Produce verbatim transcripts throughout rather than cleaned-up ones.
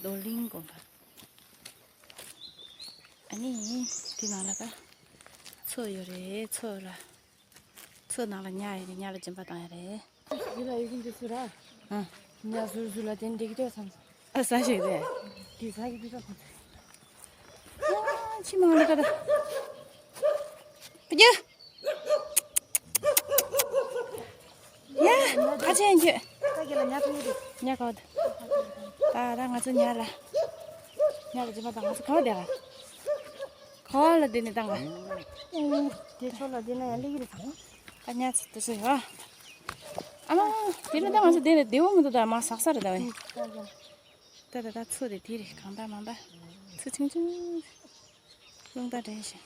རྡོར་གླིང་དགོན་པ། ཨ་ནི་དེ་ནང་ལ་ད་མཚོ་ཡོད་རེད། མཚོ་ལ། མཚོ་ནང་ལ་ཉ་ཡོད་རེད། ཉ་ལ་སྦྱིན་པ་བཏང་ཡོད་རེད། འདི་ལ་ཡོད་ཀྱི་འདི་ཚུ་ར། ཨ། ཉ་ཟུར་ཟུར་ལ་དེ་འདྲ་གི་ལྟོས་སམ། ཨ་ས་ཞིག་རེད། འདི་ས་གི་འདི་ལ་ཁོ་ཚོ། ཨ་ཕྱི་མ་ལ་ཀ་ད། པ་རྒྱུ། ཡ། ཁ་ཆེན་རྒྱུ། ད་གི་ལ་ཉ་ཐུང་གི་རེད། ཉ་ག་བ་ད། ད་ད་ང་ཚོ་ཉ་ལ། ཉ་ལ་སྦྱིན་པ་བཏང་། ང་ཚོ་ག་བ་བསྡད་ག་ག་བ་ལ་བསྡད་ནས་བཏང་ག་དེ་ཕྱོགས་ལ་བསྡད་ན་ཡང་སླེབས་ཀྱི་རེད་ད། ད་ཉ་ཚོ་དེ་ཚོ་ཡོད། ཨ་མ། དེ་ལ་ད་ང་ཚོ་བསྡད་ནས་བདེ་བོ་མི་འདུག་ད་མ་ཟག་ས་རེད་ད་བས། ད་ད་ད་མཚོ་དེ་དེ་རེད། གང་ད་མང་ད། མཚོ་ཆུང་ཆུང་། རླུང་རྟ་འདྲེན་ཞིང་།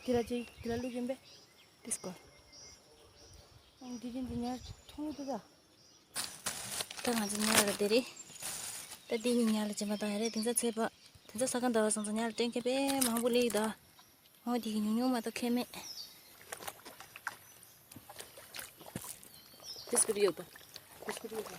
དེ་ལ་ཅི་དེ་ལ་བླུག་གིན་པས། ཏིས་ཀོ། འདི་རིང་འདི་ཉ་མཐོང་གི་འདུག་ད། ད་ང་ཚོ་ཉ་ལ་དེ་རེད། ད་འདི་ནི་ཉ་ལ་སྦྱིན་པ་བཏང་ཡ་རེད། དེང་སང་ཚེས་པ། དེང་སང་ས་ག་ཟླ་བ་སོང་ཙང་ཉ་ལ་སྟོན་མཁན་དཔེ་མང་པོ་སླེབས་ཀྱི་འདུག་འོ་དེ་གི་ཉུང་ཉུང་མ་གཏོགས་ཁྱད་མེད། ཏིས་ཀོ་ཡོད་པ། ཏིས་ཀོ་ཡོད་པ།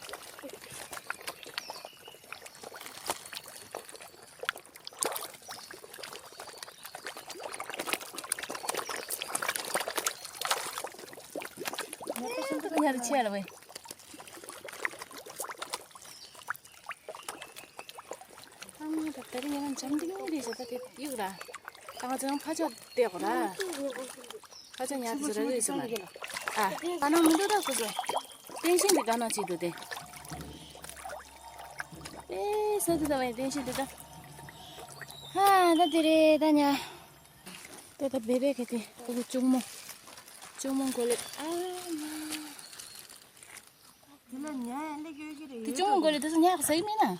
ཉ་ལ་ཆེ་ལ་བས། ཨ་མ་ད་ད་རིང་ཡང་འཇམ་ཐིང་ཐིང་རེད་ཤག་ད་དེ་གཡུག་ར། ད་ང་ཚོ་ཡང་ཕ་ཕྱོགས་བལྟས་གོ་ར། ཕ་ཕྱོགས་ཉ་དེ་ཚོ་ར་གཡུག་སོང་ལ། ཨ། ད་ནང་མི་འདུག་ད་ཁོ་ཚོ། ཏེང་ཤིང་དེ་ག་ནང་ཅིག་འདུག་དེ། ཨེ་ས་དེ་ད་བའི་ཏེང་ཤིང་དེ་ད། ཧ་ད་དེ་རེད་ད་ཉ། ད་ད་བེ་བེ་ག་དེ་ཁོ་གི་གཅུང་མོ། གཅུང་མོ་མགོ་ལེབ། ཨ་མ། དེ་ལ་ཉ་ཡང་སླེབས་ཡོད་ཀྱི་རེད། དེ་གཅུང་མོ་མགོ་ལེབ་དེ་ཚོ་ཉ་ག་ཟ་གི་མིན་ན།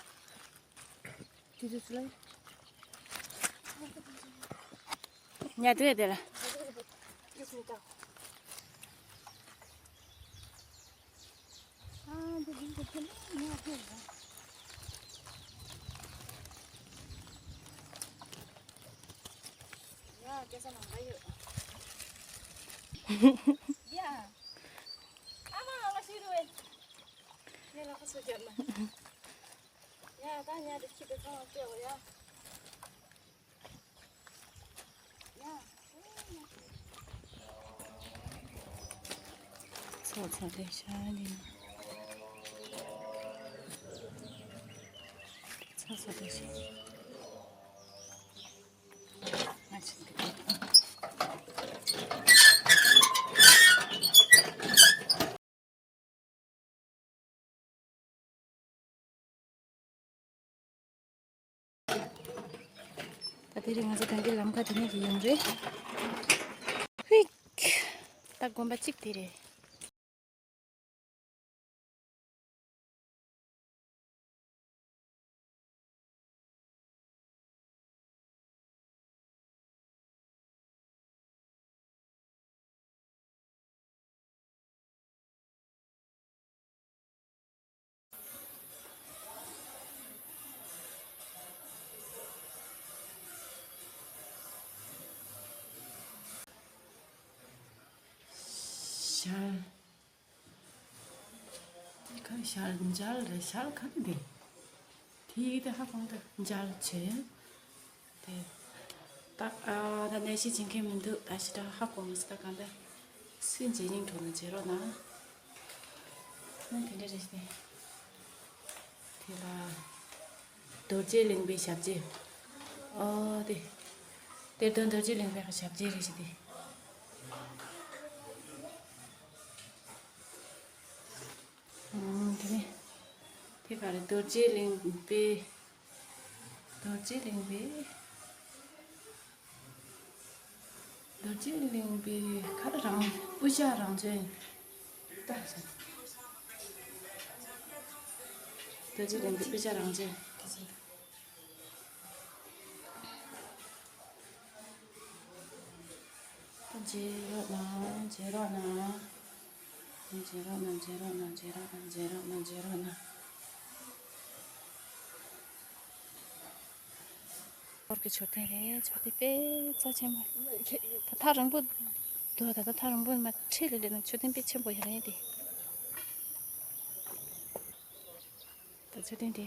དེ་ཚོ་ཚོ་ལ། ཉ་དེ་དེ་ལ། ཨ་འདི་འདི་འདི་ཉ་དེ་ལ། ཡ་སྐལ་བཟང་ནང་ལ་ཡོད། ཡ། ཨ་མ་ཨ་མ་ཤི་རུ་བས། ངས་ལག་པ་སོ་བརྒྱབ་ན། ཡ་ད་ཉ་དེ་ཁྱི་དེ་ཚང་མ་སྤྲད་འོ་ཡ། ཡ། ཚོ་ཚོ་ལས་ཤ་ཡིན། ཚོ་ཚོ་ལས་ཤ། ད་དེ་རིང་ང་ཚོ་གངས་རིའི་ལམ་ཁ་དེ་ནས་ཀྱི་ཡོང་རེད། ཧུད། ད་དགོན་པ་གཅིག་དེ་རེད། ཤར། ག་ཤར་འཇལ་རེད། ཤར་ག་གི་འདི། དེ་ཡིག་དེ་ཧ་གོ་འདི་འཇལ་བྱེད། དེ། ད་ཨ་ད་ནད་གཞི་བྱེད་མཁན་མི་འདུག་ད་ཞེ་དྲག་ཧ་གོ་མི་སྲིད། ད་གང་ལྟར་སུས་མཇལ་སྙིང་འདོད་ན་མཇལ་རོགས་གནང་། ཨ་དེ་འདྲ་རེད་ཤག་དེ་ལ་རྡོ་རྗེ་གླིང་པའི་ཞབས་རྗེས། ཨོ་དེ། གཏེར་སྟོན་རྡོ་རྗེ་གླིང་པའི་ཞབས་རྗེས་རེད་ཤག་དེ། ཨང་། དེ་ནས་དེ་ག་རེ། རྡོ་རྗེ་གླིང་པའི། རྡོ་རྗེ་གླིང་པའི། རྡོ་རྗེ་གླིང་པའི་ག་རེ་རང་དབུ་ཞྭ་རང་བཙན། རྡོ་རྗེ་གླིང་པའི་དབུ་ཞྭ་རང་བཙན། མཇལ་རོགས་གནང་། མཇལ་རོགས་གནང་། མཇལ་རོགས་གནང་། མཇལ་རོགས་གནང་། མཇལ་རོགས་གནང་། མཇལ་རོགས་གནང་། ཧོར་གྱི་མཆོད་རྟེན་རེད། མཆོད་རྟེན་དཔེ་རྩ་ཆེན་པོ། ད་ཐག་རིང་པོ་འདུག་ད་ད་ཐག་རིང་པོ་མ་ཁྲིད་ལ་སླེབས་ན་མཆོད་རྟེན་དཔེ་ཆེན་པོ་ཡོད་རེད་དེ། ད་མཆོད་རྟེན་དེ།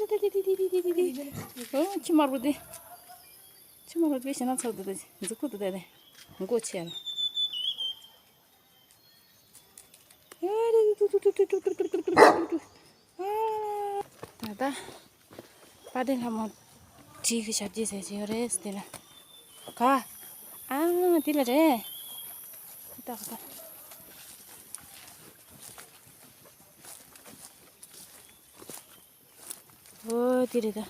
ཨོ་ཁྱི་དམར་པོ་དེ། ཁྱི་དམར་པོ་དེ་ཞེ་ན་ཚོགས་འདུག་ད། མཛུབ་གུ་འདུག་ད་དེ། མགོ་ཆེ་ལ། ད་ལྟ་དཔལ་ལྡན་ལྷ་མོ་བྲིས་ཀྱི་ཞབས་རྗེས་ཟེར་གྱི་ཡོད་རེད་དེ་ལ། ག་ཨ་དེ་ལ་རེད། ད་ད། ཨོ་དེ་རེད་ད།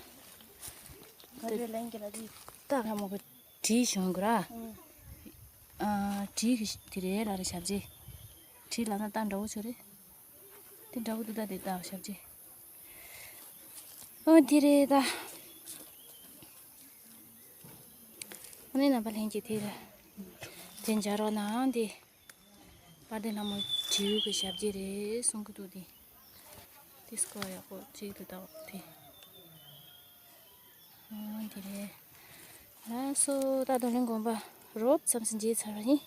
ད་ལྷ་མོ་གི་བྲིས་བྱུང་གི་ར། ཨ་བྲིས་ཀྱི་དེ་རེད་ལ་རེད་ཞབས་རྗེས། བྲིས་ལབ་ན་ད་འདྲ་བོ་ཆོ་རེད། དེ་འདྲ་བོ་འདུག་ད་དེ་ད་ཞབས་རྗེས། ཨོ་དེ་རེད་ད། ཨ་ནི་རྣམ་པ་ལྷན་རྒྱས་དེ་ལ་དེ་མཇལ་རོགས་གནང་དེ། དཔལ་ལྡན་ལྷ་མོ་བྲིས་ཀྱི་ཞབས་རྗེས་རེད་གསུང་གི་འདུག་དེ། དེ་སྐོར་ཡག་པོ་བྲིས་འདུག་ད་དེ། ཨོ་དེ་རེད། ལགས་སོ་ད་རྡོར་གླིང་དགོན་པ་རོབ་ཙམ་ཞིག་མཇལ་ཚར་བ་ཡིན།